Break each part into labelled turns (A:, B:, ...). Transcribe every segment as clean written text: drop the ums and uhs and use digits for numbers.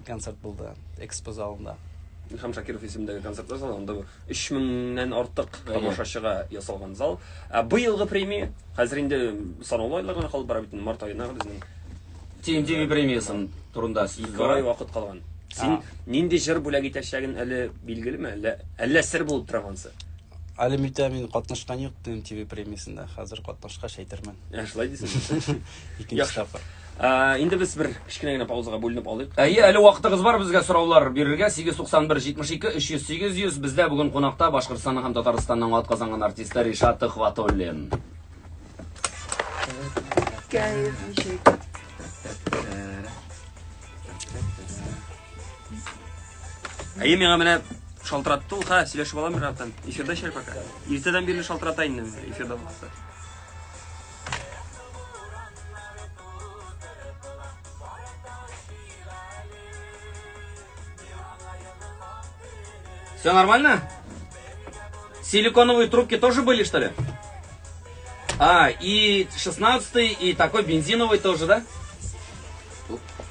A: концерт булды Экспо залында.
B: Илһам Шакиров исемендәге концертлар залы, анда 3 меңнән артык тамашачыга ясалган зал. Ә быелгы премия хәзер инде санаулы айлар гына калып бара бит инде, март аена безнең
C: TMTV премиясын турында сүз
B: 2 ай
C: бара.
B: вакыт калган. Син нинди җыр бүләк итәчәген әле билгелеме, әллә әллә сер булып тора ансы?
A: Әле митә мин катнашкан юк TMTV премиясендә. Хәзер катнашкач әйтермен.
B: Ә шулай дисең.
A: Икенче
B: Яхшы.
A: тапкыр.
B: Ә, инде без бер кечкенә генә паузага бүленеп алыйк.
C: Әйе, әле вакытыгыз бар безгә сораулар бирергә. 891 72 300 800. Бездә бүген кунакта Башкортстанның һәм Татарстанның атказанган артисты Ришат Төхвәтуллин.
D: Кәеф ничек?
B: Әйе, миңа менә шалтыратты ул, ха, сөйләшеп алам бераздан. Эфирда эшләр пока. Иртәдән бирле шалтырата инде эфирда вакытта.
C: Все нормально? Силиконовые трубки тоже были, что ли? А, и 16 и такой бензиновый тоже, да?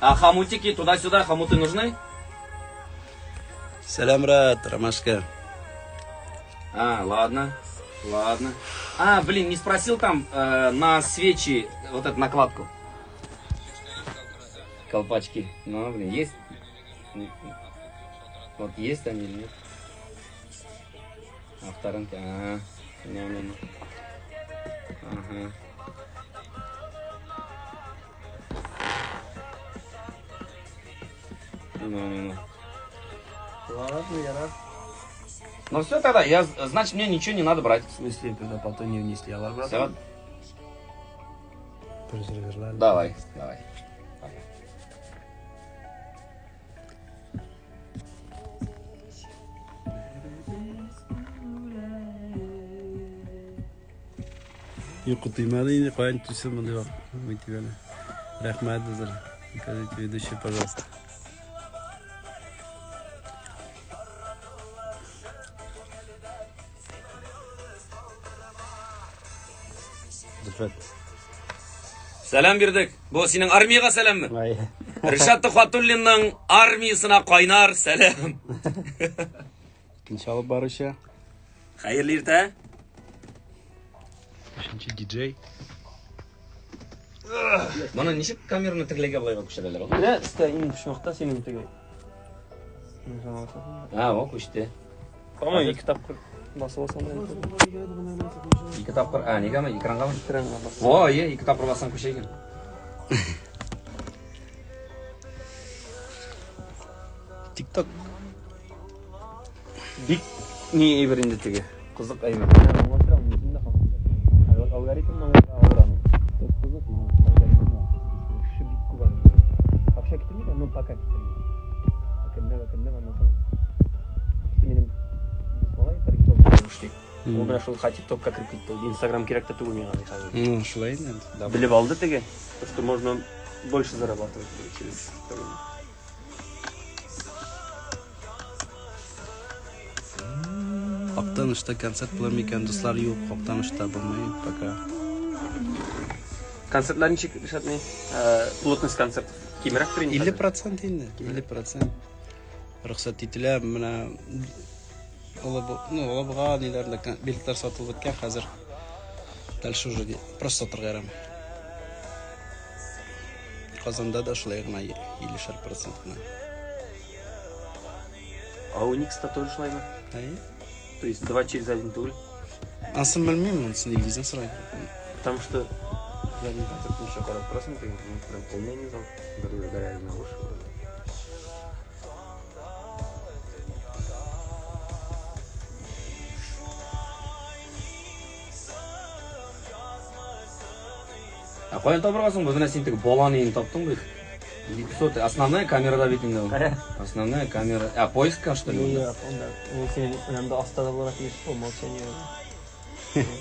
C: А хомутики туда-сюда, хомуты нужны?
A: Сәлам, брат, Ромашка.
C: А, ладно, ладно. А, блин, не спросил там на свечи вот эту накладку. Колпачки. Ну, блин, есть? Вот есть они или нет? Авторынки, ага. Ну-ну-ну. Ага. Ну-ну-ну.
B: Ладно, я рад.
C: Ну все тогда, я, значит, мне ничего не надо брать.
B: В смысле, предоплату не внесли, алар, брат?
C: Все. Давай, давай.
A: Йокы тоймады инде, каян төшсен мондый вакыт. Үтеп әле. Рәхмәт, Зыр. Скажите, ведущий, пожалуйста. Зөлфәт.
C: Сәлам бирдек. Бу синең армиягә сәламме?
A: Ай.
C: Ришат Төхвәтуллинның армиясына кайнар сәлам.
A: Икенче алып баручы.
B: Хәерле иртә.
A: Өченче диджей.
C: Моны ничек камераны тегеләйгә былайга күчерәләр ул?
B: Менә өстә иң почмакта синең теге.
C: А, о, күчте.
B: По-моему, ике тапкыр басып алсаң да инде.
C: Ике тапкыр, а, нигәме? Экрангамы?
B: Экранга басып.
C: Во, е, ике тапкыр бассаң күчә икән.
A: TikTok.
B: Бик ни әйбер инде теге.
C: Кызык әйбер.
B: Алгоритмны аңлата авыр аның. Кызык, но алгоритмны кеше бик күп аның. Акча китерми дә, но пока китерми. Әкренләп, әкренләп аннан соң минем дус малай таргетолог эшли. Ул менә шул TikTokка кереп китте. Ул Инстаграм кирәк тә түгел миңа ди хәзер.
A: Ну, шулай инде. Да.
B: Белеп алды теге, то что можно больше зарабатывать через Инстаграм.
A: Актанышта концерт булыр микән, дуслар? Юк, Актанышта булмый пока.
B: Концертлар ничек, Ришат, ни? Плотность концертов кимрәктер инде хәзер?
A: 50% инде, 50% рөхсәт ителә. Менә ну, Алабуга ниләрендә билетлар сатылып беткән хәзер. Дальше уже просто сатырга ярамый. Казанда да шулай гына 50% кына.
B: А у Никста тоже шулаймы?
A: Әйе.
B: То есть два через один түгел?
A: Анысын белмим, анысын Илгиздән сорай.
B: Потому что я один концерт еще карап торасың, теге, ну, прям полный не зал. Бер бер генә буш.
C: Ә каян табырга соң? Менә син теге баланы инде таптың бит. Лицо, основная камерада бит инде ул. Основная камера. А, поиска, что ли?
B: Юк, анда ул синең анда аста да булырга тиеш по умолчанию.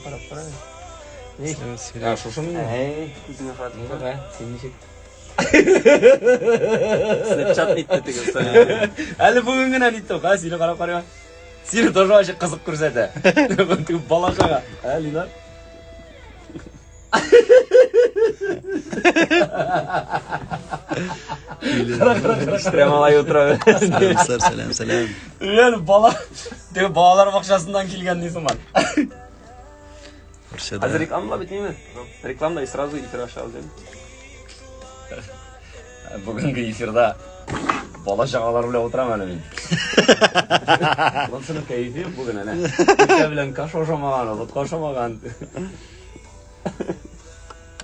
B: Карап тора. Ни?
C: А, шушымы инде?
B: Әй, күзеңә карап
C: Ну,
B: тора.
C: да, син ничек?
B: Snapchat нитте теге.
C: Әле бүген генә ниттем, ха, сине карап карыйм. Сине тоже вообще кызык күрсәтә. Теге бала чага. Ә, Линар?
B: Прямо алай утыра.
A: Сәлам, сәлам, сәлам.
C: Реально бала, теге балалар бакчасыннан килгән ни сыман.
B: Хәзер реклама бит инде. Реклама и сразу эфир ашабыз инде.
C: Бүгенге эфирда бала чагалар белән утырам әле мин. Монсының кәефе юк бүген әнә. Иртә белән каша ашамаган, ботка ашамаган.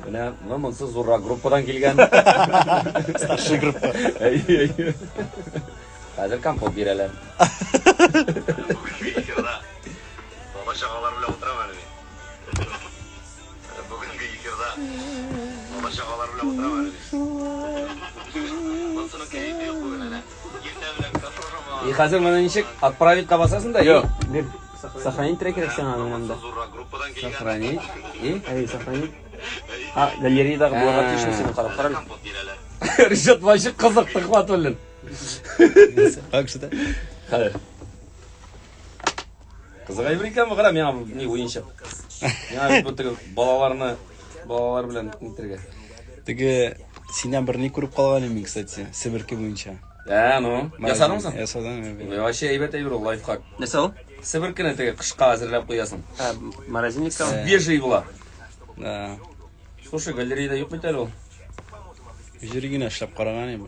C: Менә менә монсы зуррак группадан килгән.
A: Старший группа.
C: Әйе, әйе. Хәзер компот бирәләр.
E: Эфирда бала чагалар белән утырам әле мин. Бүгенге эфирда бала чагалар белән утырам әле мин. Монсының кәефе юк бүген әнә. Иртә белән каша ашамаган.
C: И хәзер моны ничек отправить-ка басасың да?
B: Юк. Бир. Сохранить трек кирәк сиңа аның монда.
E: Зуррак группадан килгән.
C: Сохранить. И?
B: Әй, сохранить. А, галереядагы булырга тиешме сине карап кара.
E: Компот бирәләр.
C: Ришат вообще кызык Төхвәтуллин.
A: Как что?
C: Хәзер. Кызык әйбер икән бу, кара, миңа бу ни уенчык. Миңа бит бу теге балаларны балалар белән нитергә.
A: Теге синнән бер ни күреп калган идем мин, кстати, себерке буенча.
C: Ә, ну, ясадыңмы соң?
A: Ясадым. мин.
C: Вообще әйбәт әйбер ул, лайфхак.
B: Нәрсә ул?
C: Себеркене теге кышка әзерләп куясың.
B: Ә, морозильникка.
C: Свежий була.
A: Да.
C: Слушай, галереяда юк бит әле ул.
A: Җире генә эшләп караган идем.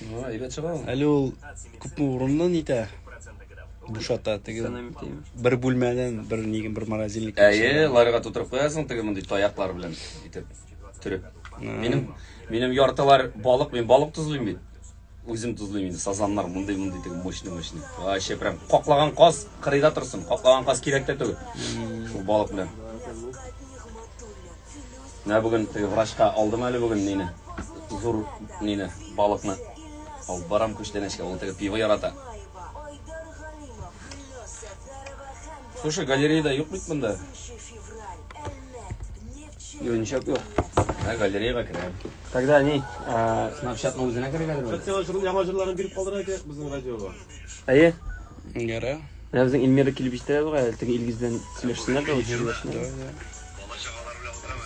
C: Ну, әйбәт чыга ул.
A: Әле ул күпме урынны нитә? Бушата теге бер бүлмәдән бер нигә бер морозильник.
C: Әйе, ларга тутырып куясың теге мондый таяклар белән итеп төреп. Минем минем яртылар балык, мин балык тозлыйм бит. Үзем тозлыйм инде, сазаннар мондый мондый теге мощный мощный. Вообще прям каклаган каз кырыйда торсын, каклаган каз кирәк тә түгел. Шул балык белән. Менә бүген теге врачка алдым әле бүген нине. Зур нине, балыкны. Алып барам күчтәнәчкә, ул теге пиво ярата. Слушай, галереяда юк бит монда.
B: Юк, ничек юк.
C: Ә, галереяга керәм.
B: Тогда ни?
C: Snapchatның үзенә керергәдер бит.
F: Сиңа җыр, яңа җырларын биреп калдырырга кирәк безнең радиога.
B: Әйе.
A: Яра.
B: Менә безнең Эльмира килеп җитә бугай, әле теге Илгиздән сөйләшсеннәр дә, сөйләшсеннәр.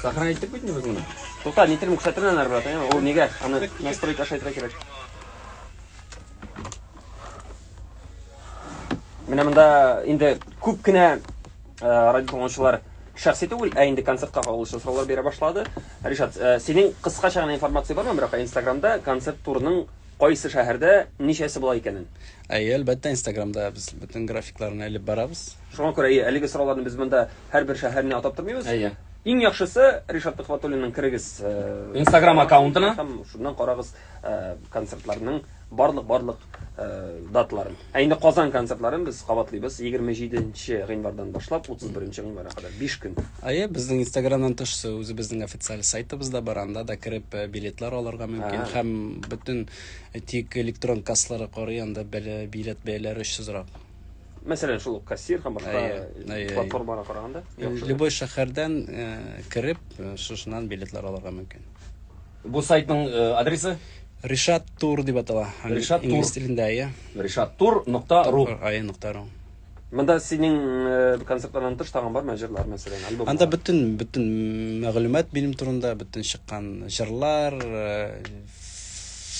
C: Сохранить иттек бит инде без моны.
B: Тукта, ни телем күрсәтермен аннары, брат, әйеме? Ул нигә? Аны настройка аша әйтергә кирәк. Менә монда инде күп кенә радио тыңлаучылар шәхси түгел, ә инде концертка кагылышлы сораулар бирә башлады. Ришат, синең кыскача гына информация бармы, бірақ Инстаграмда концерт турының кайсы шәһәрдә ничәсе була икәнен?
A: Әйе, әлбәттә, Инстаграмда без бөтен графикларны элеп барабыз.
B: Шуңа күрә әйе, әлеге сорауларны без монда һәрбер шәһәрне атап тормыйбыз.
C: Әйе.
B: Иң яхшысы Ришат Төхвәтуллинның керегез
C: Инстаграм аккаунтына.
B: Һәм шуннан карагыз концертларның барлык-барлык даталарын. Ә инде Казан концертларын без кабатлыйбыз 27 гыйнвардан башлап 31 гыйнварга кадәр 5 көн.
A: Әйе, безнең Инстаграмнан тыш үзебезнең официаль сайтыбыз да бар, анда да кереп билетлар алырга мөмкин һәм бөтен тик электрон кассалары карый, анда билет бәяләре очсызрак.
B: Мәсәлән, шул ук кассир һәм башка платформаларга караганда.
A: Любой шәһәрдән кереп, шушыннан билетлар алырга мөмкин.
C: Бу сайтның адресы?
A: Ришат Тур дип атала.
C: Ришат Тур.
A: Инглиз телендә, әйе.
C: Ришат Тур нокта ру.
A: Әйе, нокта ру.
B: Монда синең концертлардан тыш тагын бармы җырлар, мәсәлән, альбомнар?
A: Анда бөтен бөтен мәгълүмат минем турында, бөтен чыккан җырлар,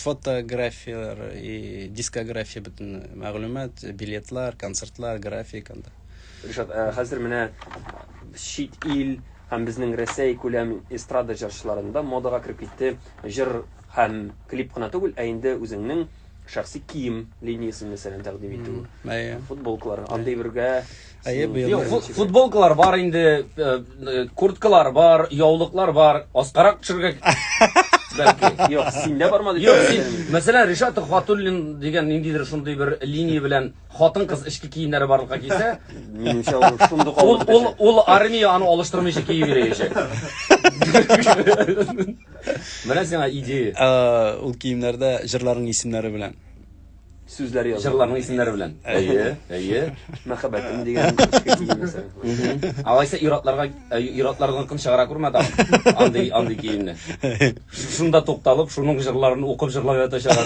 A: фотографияләр и дискография, бөтен мәгълүмат, билетлар, концертлар, график анда.
B: Ришат, хәзер менә чит ил һәм безнең Рәсәй күләм эстрада җырчыларында модага кереп китте җыр һәм клип кына түгел, ә инде үзеңнең шәхси кием линиясен, мәсәлән, тәкъдим итү.
A: Әйе.
B: Футболкалар, андый бергә.
A: Әйе, быел
C: Юк, футболкалар бар инде, курткалар бар, яулыклар бар. Аскарак төшергә бәлки.
B: Юк, синдә бармы дип.
C: Юк, син, мәсәлән, Ришат Хатуллин дигән ниндидер шундый бер линия белән хатын-кыз эчке киемнәре барлыкка килсә,
B: Минемчә, ул шундук
C: ул
B: алып
C: ул ул армия аны алыштырмыйча киеп йөрәячәк. Менә сиңа идея.
A: Ул киемнәрдә җырларның исемнәре белән.
B: Сүзләр язылган.
C: Җырларның исемнәре белән. Әйе, әйе.
B: Мәхәббәтем дигән эчке кием мәсәлән.
C: Алайса ир-атларга ир-атларныкын чыгара күрмә тагын. Андый андый киемне. Шунда тукталып, шуның җырларын укып җырлап ятачак.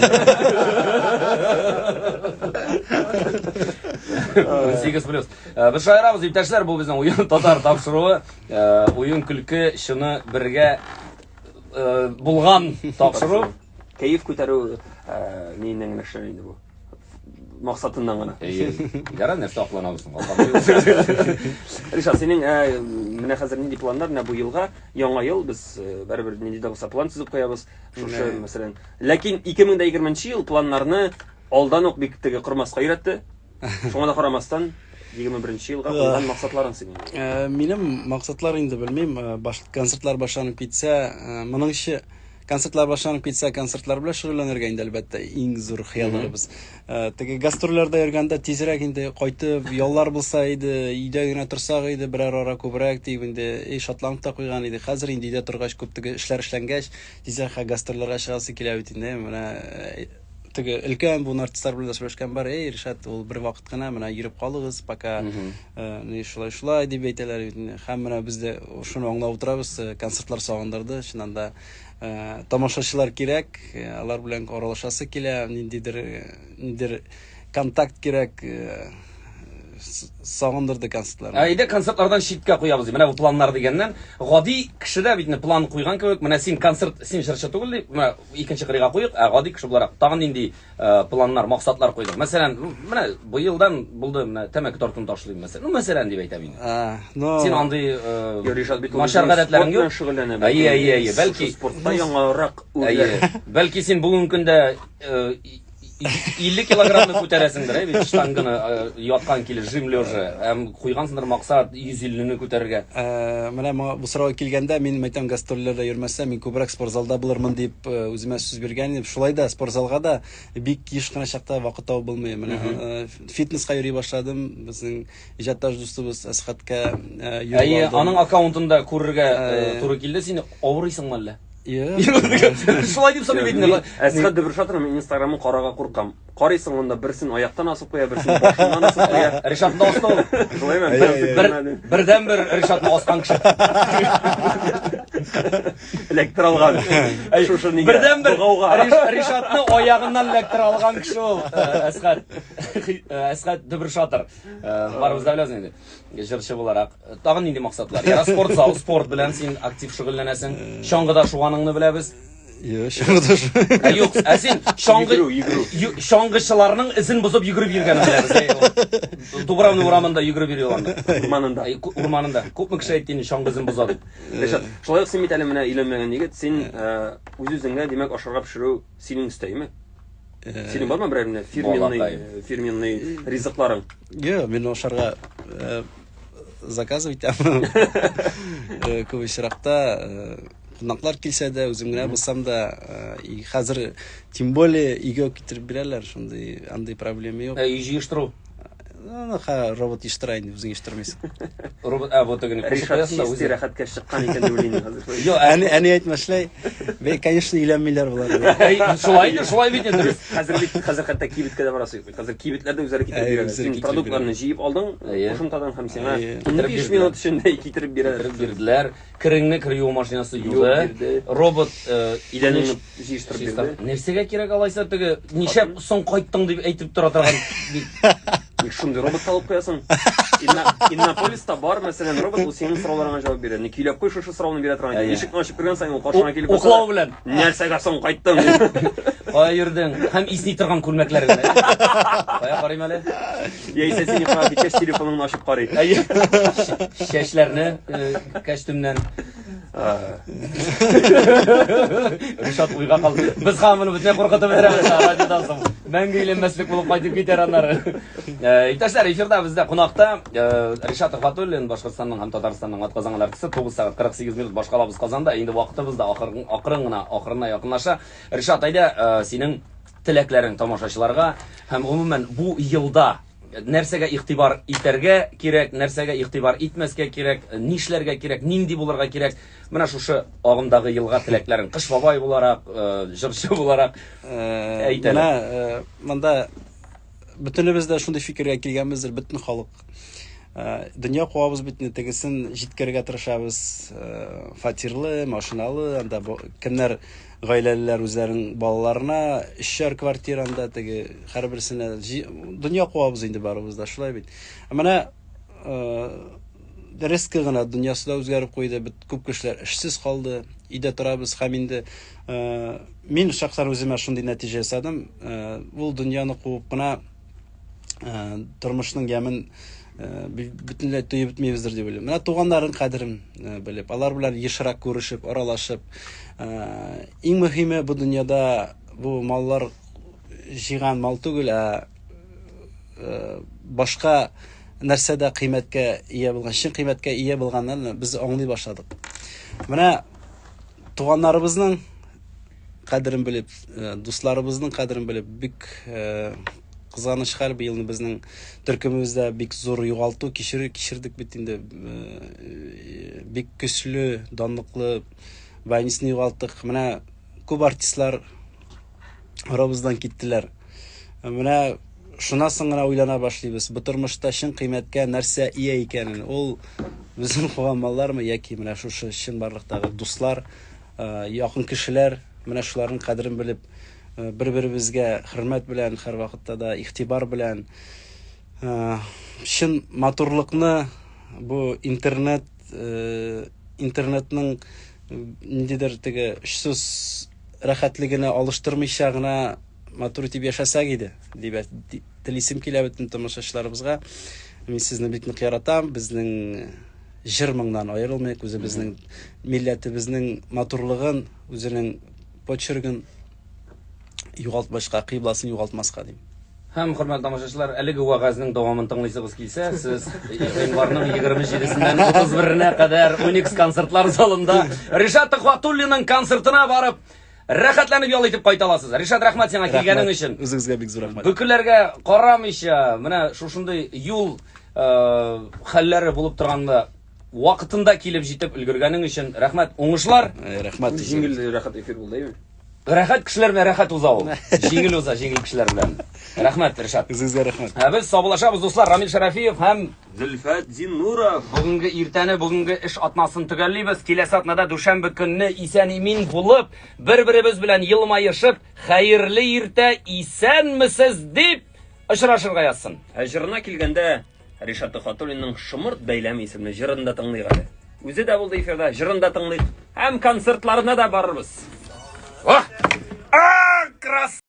C: 18 плюс. Э, без шаярабыз, иптәшләр, бу безнең уен татар тапшыруы. Э, уен көлке чыны бергә э, булган тапшыру.
B: Кәеф күтәрү ниеннән генә эшләнә инде бу. Максатыннан гына.
C: Әйе. Ярар, нәрсә акланабыз соң?
B: Ришат, синең менә хәзер нинди планнар менә бу елга? Яңа ел без барыбер нинди дә булса план төзеп куябыз. Шушы, мәсәлән. Ләкин 2020 ел планнарны алдан ук бик теге кормаска өйрәтте. Шуңа да карамастан, 21 елга куйган максатларың синең?
A: Э, минем максатлар инде белмим, э, баш, концертлар башланып китсә, э, моңынчы концертлар башланып китсә, концертлар белән шөгыльләнергә инде әлбәттә иң зур хыялларыбыз. Теге гастрольләрдә йөргәндә тизрәк инде кайтып, яллар булса иде, өйдә генә торсак иде берәр ара күбрәк дип инде, эй, шатланып та куйган идек. Хәзер инде өйдә торгач, күп теге эшләр эшләнгәч, тизрәк гастрольләргә чыгасы килә бит инде. Менә теге өлкән буын артистлар белән дә сөйләшкән бар, эй, Ришат, ул бер вакыт кына менә йөреп калыгыз, пока э, ни шулай шулай дип әйтәләр бит инде. Һәм менә без дә шуны аңлап утырабыз, э, концертлар сагындырды, чыннан да э, тамашачылар кирәк, алар белән аралашасы килә, ниндидер ниндидер контакт кирәк, сагындырды концертлар.
C: Әйдә концертлардан читкә куябыз. Менә бу планнар дигәннән, гади кеше дә бит план куйган кебек, менә син концерт, син җырчы түгел дип, менә икенче кырыйга куйык, ә гади кеше буларак тагын нинди э, планнар, максатлар куйдың? Мәсәлән, менә быелдан булды, менә тәмәке тартуны ташлыйм, мәсәлән. Ну, мәсәлән дип әйтәм инде.
A: Но...
C: Син андый э,
B: Ришат бит
C: начар гадәтләрең юк.
B: Шөгыльләнә.
C: Әйе, әйе, әйе. Бәлки
B: спортта яңарак
C: Әйе. Бәлки син бүгенге көндә э, 50 килограммны күтәрәсеңдер, әй бит штанганы э, яткан килеш, жим лежа. Һәм куйгансыңдыр максат 150-не күтәрергә.
A: Э, менә моңа бу сорау килгәндә мин әйтәм гастрольләрдә йөрмәсәм, мин күбрәк спортзалда булырмын дип э, үземә сүз биргән идем. Шулай да спортзалга да бик еш кына чакта вакыт табып булмый. Менә фитнеска йөри башладым. Безнең иҗатташ дустыбыз Әсхәткә
C: йөреп Әйе, аның аккаунтында күрергә туры килде. Син авырыйсыңмы әллә? Шулай дип сорый бит инде.
B: Әсхәт Дөбершатовның инстаграмын карарга куркам. Карыйсың монда берсен аяктан асып куя, берсен башыннан асып куя.
C: Ришатны асты ул.
B: Шулаймы?
C: Бердән бер Ришатны аскан кеше.
B: Эләктер алган. Шушы нигә?
C: Бердән бер Ришатны аягыннан эләктер алган кеше ул. Әсхәт. Әсхәт Дөбершатыр. Барыбыз да беләбез инде. Җырчы буларак. Тагын нинди максатлар? Яра спорт зал, спорт белән син актив шөгыльләнәсең. Чаңгыда шуганыңны беләбез.
A: Юк, чаңгыда шу.
C: Ә юк, ә син чаңгы
B: йөгерү, йөгерү.
C: Чаңгычыларның эзен бозып йөгереп йөргәнен беләбез. Әй, Дубравный урамында йөгереп йөри ул анда.
B: Урманында.
C: Әй, урманында. Күпме кеше әйтте инде чаңгы эзен боза дип.
B: Ришат, шулай ук син бит әле менә өйләнмәгән егет, син үз-үзеңә, димәк, ашарга пешерү синең өстә, әйеме? Синең бармы берәр менә фирменный, фирменный ризыкларың?
A: Юк, мин ашарга заказывать итәм. Күп очракта кунаклар килсә дә, үзем генә булсам да, и хәзер тем более өйгә китереп бирәләр, шундый андый проблема юк.
C: Ә өй җыештыру?
A: Ну, ха, робот җыештыра инде, үзең җыештырмыйсың.
C: Робот, ә, бу тегене кушып
B: Ришат
C: куясың да
B: чистый
C: үзе.
B: рәхәткә чыккан икән дип уйлыйм хәзер.
C: Юк, ә,
A: Әни, әни әйтмешләй, бе, конечно, өйләнмиләр болар.
C: әй, шулай инде, шулай бит инде дөрес.
B: Хәзер бит, хәзер хәтта кибеткә дә барасы юк бит. Хәзер кибетләрдә үзләре китереп
A: Әй,
B: бирәләр.
A: үзләре
B: Син
A: китереп
B: продуктларны җыеп алдың,
C: Әйе.
B: кушымтадан һәм сиңа
A: Әйе.
C: Китереп
B: 15
C: бирделәр.
B: минут эчендә китереп бирәләр.
C: Китереп бирделәр. Кереңне кер юу машинасы юды.
B: Юып бирде.
C: Робот
B: Идәнеңне җыештырып бирде.
C: Нәрсәгә кирәк алайса теге ничә соң кайттың дип әйтеп тора торган бит.
B: Ник шундый робот алып куясың? Иннополиста бар, мәсәлән, робот, ул синең сорауларыңа җавап бирә. Ни көйләп куй шушы сорауны бирә торган.
C: Әйе.
B: Ишекне ачып кергән саен ул каршыңа килеп басса,
C: Уклау белән.
B: Нәрсәгә соң кайттың?
C: Кая йөрдең? Һәм исни торган күлмәкләр белән. Кая карыйм әле?
B: Яисә син йоклап киткәч телефоныңны ачып карый.
C: Әйе. Чәчләрне костюмнан. Ришат уйга калды. Без һаман моны бөтенләй куркытып бетерәбез радиодан соң. Мәңге өйләнмәслек булып кайтып китәр аннары. Иптәшләр, эфирда бездә кунакта Ришат Төхвәтуллин, Башкортстанның һәм Татарстанның атказанган артисты, 9 сәгать 48 минут башкалабыз Казанда. Инде вакытыбыз да акрын гына ахырына якынлаша. Ришат, әйдә, синең теләкләрең тамашачыларга һәм гомумән бу елда нәрсәгә игътибар итәргә кирәк, нәрсәгә игътибар итмәскә кирәк, нишләргә кирәк, нинди булырга кирәк. Менә шушы агымдагы елга теләкләрең Кыш бабай буларак, җырчы буларак әйт әле.
A: Менә монда бөтенебез дә шундый фикергә килгәнбездер, бөтен халык. Дөнья куабыз бит инде, тегесен җиткерергә тырышабыз. Фатирлы, машиналы, анда кемнәр гаиләлеләр үзләренең балаларына өчәр квартира анда теге һәрберсенә дөнья куабыз инде барыбыз да, шулай бит. Ә менә резко гына дөньясы да үзгәреп куйды, бит күп кешеләр эшсез калды, өйдә торабыз һәм инде мин шәхсән үземә шундый нәтиҗә ясадым, ул дөньяны куып кына тормышның ямен бөтенләй тоеп бетмибездер дип уйлыйм. Менә туганнарын кадерен белеп, алар белән ешрак күрешеп, аралашып, иң мөһиме бу дөньяда бу маллар җыйган мал түгел, ә башка нәрсә дә кыйммәткә ия булган, чын кыйммәткә ия булганын без аңлый башладык. Менә туганнарыбызның кадерен белеп, э, дусларыбызның кадерен белеп, бик э, кызганыч хәл быелны безнең төркемебездә бик зур югалту кичер, кичердек бит инде. Э, бик көчле, данлыклы баянистны югалттык. Менә күп артистлар арабыздан киттеләр. Менә шуннан соң гына уйлана башлыйбыз, бу тормышта чын кыйммәткә нәрсә ия икәнен. Ул безнең куган маллармы яки менә шушы чынбарлыктагы дуслар, якын кешеләр, менә шуларның кадерен белеп, бер-беребезгә хөрмәт белән, һәрвакытта да игътибар белән, чын матурлыкны бу интернет, интернетның ниндидер теге очсыз рәхәтлегенә алыштырмыйча гына матур итеп яшәсәк иде, дип телисем килә бөтен тамашачыларыбызга. Мин сезне бик нык яратам, безнең җыр моңнан аерылмыйк, үзебезнең милләтебезнең матурлыгын, үзенең почергын югалтмаска, кыйбласын югалтмаска дим.
C: Һәм, хөрмәтле тамашачылар, әлеге вәгазьнең дәвамын тыңлыйсыгыз килсә, сез гыйнварның 27-сеннән 31-нә кадәр Уникс концертлар залында Ришат Төхвәтуллинның концертына барып, рәхәтләнеп ял итеп кайта аласыз. Ришат, рәхмәт сиңа килгәнең өчен.
A: Үзегезгә бик зур рәхмәт.
C: Бөкеләргә карамыйча, менә шушындый юл э, хәлләре булып торганда вакытында килеп җитеп өлгергәнең өчен рәхмәт. Уңышлар.
A: Э, рәхмәт.
F: Җиңел рәхәт эфир булды, әйме?
C: Рәхәт кешеләр белән рәхәт уза ул. Җиңел уза, җиңел кешеләр белән. Рәхмәт, Ришат.
A: Үзегезгә рәхмәт.
C: Ә без саубуллашабыз, дуслар. Рамил Шәрәфиев һәм
F: Зөлфәт Зиннуров.
C: Бүгенге иртәне, бүгенге эш атнасын төгәллибез. Киләсе атнада дүшәмбе көнне исән-имин булып, бер-беребез белән елмаешып, хәерле иртә, исәнмесез дип очрашырга язсын.
F: Ә җырына килгәндә, Ришат Төхвәтуллинның Шомырт бәйләме исемле җырын да тыңлыйк әле. Үзе дә булды эфирда, җырын да тыңлыйк һәм концертларына да барырбыз.
C: Ох! А, крас!